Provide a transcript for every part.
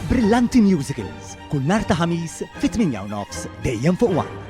Brillanti Musicals, kull nhar ta' Ħamis fit-8 u nofs dejjem fuq One.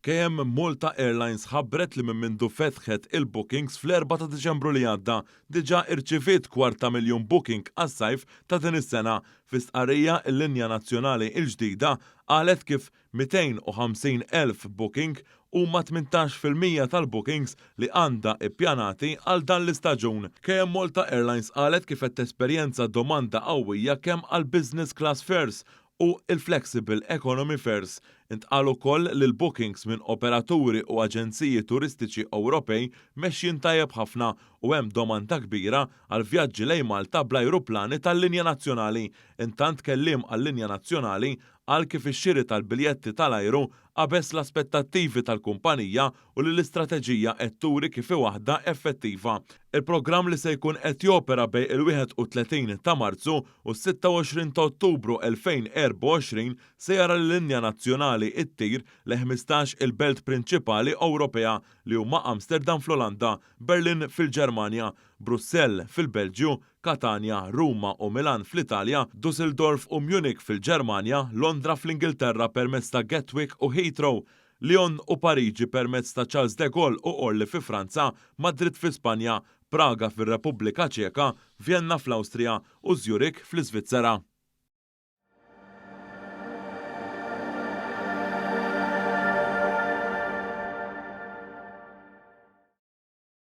KM Malta Airlines ħabbret li minn mindu fetħet il-bookings fl-4 ta' Diċembru li għadda diġà irċiviet kwarta miljun booking għas-sajf ta' din is-sena. Fi stqarrija, il-linja nazzjonali il-ġdida qalet kif 250,000 booking huma 18% tal-bookings li għandha ippjanati għal dan l-istaġun. KM Malta Airlines qalet kif qed tesperjenza domanda qawwija kemm għal business class fares u il-Flexible Economy Fares. Intqal ukoll li l-bookings minn operaturi u aġenziji turistiċi Ewropej mexjin tajjeb ħafna u hemm domanda kbira għal vjaġġi lejn Malta bl-ajruplani tal-linja nazzjonali. Intant, kelliem għal-linja nazzjonali qal kif ix-xiri tal-biljetti tal-ajru qabeż l-aspettattivi tal-kumpanija u li l-istrateġija qed turi kif waħda effettiva. Il-programm, li se jkun qed jopera bejn il-31 ta' Marzu u s-26 ta' Ottubru 2024, se jara l-linja nazzjonali ittir lejn 15 il-belt prinċipali Ewropea, li huma Amsterdam fl-Olanda, Berlin fil-Ġermanja, Brussell fil-Belġju, Catania, Ruma u Milan fl-Italja, Dusseldorf u Munich fil-Ġermanja, Londra fl-Ingilterra permezz ta' Gatwick u Heathrow, Lyon u Pariġi permezz ta' Charles de Gaulle u Orly fi Franza, Madrid fi Spanja, Praga fir-Repubblika Ċeka, Vienna fl-Awstrija u Zurich fl-Iżvizzera.